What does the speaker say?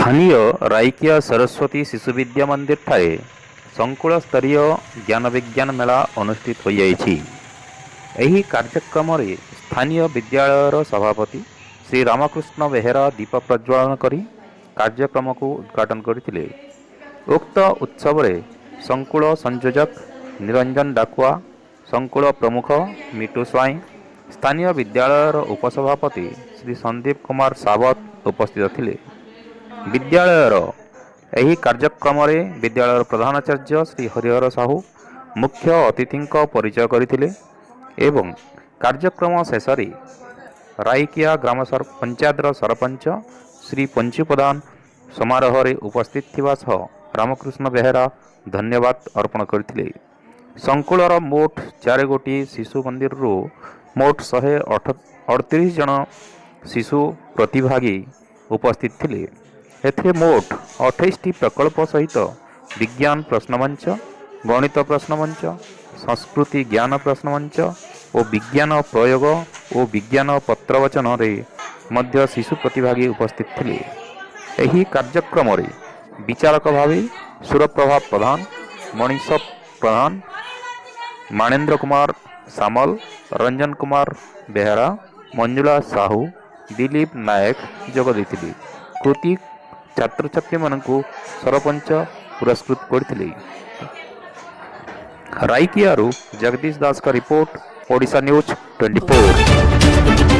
ସ୍ଥାନୀୟ ରାଇକିଆ ସରସ୍ୱତୀ ଶିଶୁ ବିଦ୍ୟା ମନ୍ଦିରଠାରେ ସଂକୁଳ ସ୍ତରୀୟ ଜ୍ଞାନ ବିଜ୍ଞାନ ମେଳା ଅନୁଷ୍ଠିତ ହୋଇଯାଇଛି। ଏହି କାର୍ଯ୍ୟକ୍ରମରେ ସ୍ଥାନୀୟ ବିଦ୍ୟାଳୟର ସଭାପତି ଶ୍ରୀ ରାମକୃଷ୍ଣ ବେହେରା ଦୀପ ପ୍ରଜ୍ୱଳନ କରି କାର୍ଯ୍ୟକ୍ରମକୁ ଉଦ୍ଘାଟନ କରିଥିଲେ। ଉକ୍ତ ଉତ୍ସବରେ ସଂକୁଳ ସଂଯୋଜକ ନିରଞ୍ଜନ ଡାକୁଆ, ସଂକୁଳ ପ୍ରମୁଖ ମିଟୁ ସ୍ୱାଇଁ, ସ୍ଥାନୀୟ ବିଦ୍ୟାଳୟର ଉପସଭାପତି ଶ୍ରୀ ସନ୍ଦୀପ କୁମାର ସାବତ ଉପସ୍ଥିତ ଥିଲେ। ବିଦ୍ୟାଳୟର ଏହି କାର୍ଯ୍ୟକ୍ରମରେ ବିଦ୍ୟାଳୟର ପ୍ରଧାନାଚାର୍ଯ୍ୟ ଶ୍ରୀ ହରିହର ସାହୁ ମୁଖ୍ୟ ଅତିଥିଙ୍କ ପରିଚୟ କରିଥିଲେ ଏବଂ କାର୍ଯ୍ୟକ୍ରମ ଶେଷରେ ରାଇକିଆ ଗ୍ରାମ ପଞ୍ଚାୟତର ସରପଞ୍ଚ ଶ୍ରୀ ପଞ୍ଚୁ ପ୍ରଧାନ ସମାରୋହରେ ଉପସ୍ଥିତ ଥିବା ସହ ରାମକୃଷ୍ଣ ବେହେରା ଧନ୍ୟବାଦ ଅର୍ପଣ କରିଥିଲେ। ସଂକୁଳର ମୋଟ ଚାରିଗୋଟି ଶିଶୁ ମନ୍ଦିରରୁ ମୋଟ 138 ଜଣ ଶିଶୁ ପ୍ରତିଭାଗୀ ଉପସ୍ଥିତ ଥିଲେ। ଏଥିରେ ମୋଟ 28ଟି ପ୍ରକଳ୍ପ ସହିତ ବିଜ୍ଞାନ ପ୍ରଶ୍ନମଞ୍ଚ, ଗଣିତ ପ୍ରଶ୍ନମଞ୍ଚ, ସଂସ୍କୃତି ଜ୍ଞାନ ପ୍ରଶ୍ନମଞ୍ଚ ଓ ବିଜ୍ଞାନ ପ୍ରୟୋଗ ଓ ବିଜ୍ଞାନ ପତ୍ରବାଚନରେ ମଧ୍ୟ ଶିଶୁ ପ୍ରତିଭାଗୀ ଉପସ୍ଥିତ ଥିଲେ। ଏହି କାର୍ଯ୍ୟକ୍ରମରେ ବିଚାରକ ଭାବେ ସୁରପ୍ରଭା ପ୍ରଧାନ, ମଣିଷ ପ୍ରଧାନ, ମାଣେନ୍ଦ୍ର କୁମାର ସାମଲ, ରଞ୍ଜନ କୁମାର ବେହେରା, ମଞ୍ଜୁଳା ସାହୁ, ଦିଲୀପ ନାୟକ ଯୋଗ ଦେଇଥିଲେ। କୃତି ଛାତ୍ରଛାତ୍ରୀମାନଙ୍କୁ ସରପଞ୍ଚ ପୁରସ୍କୃତ କରିଥିଲେ। ରାଇକିଆରୁ ଜଗଦୀଶ ଦାସଙ୍କ ରିପୋର୍ଟ, ଓଡ଼ିଶା ନ୍ୟୁଜ୍ 24।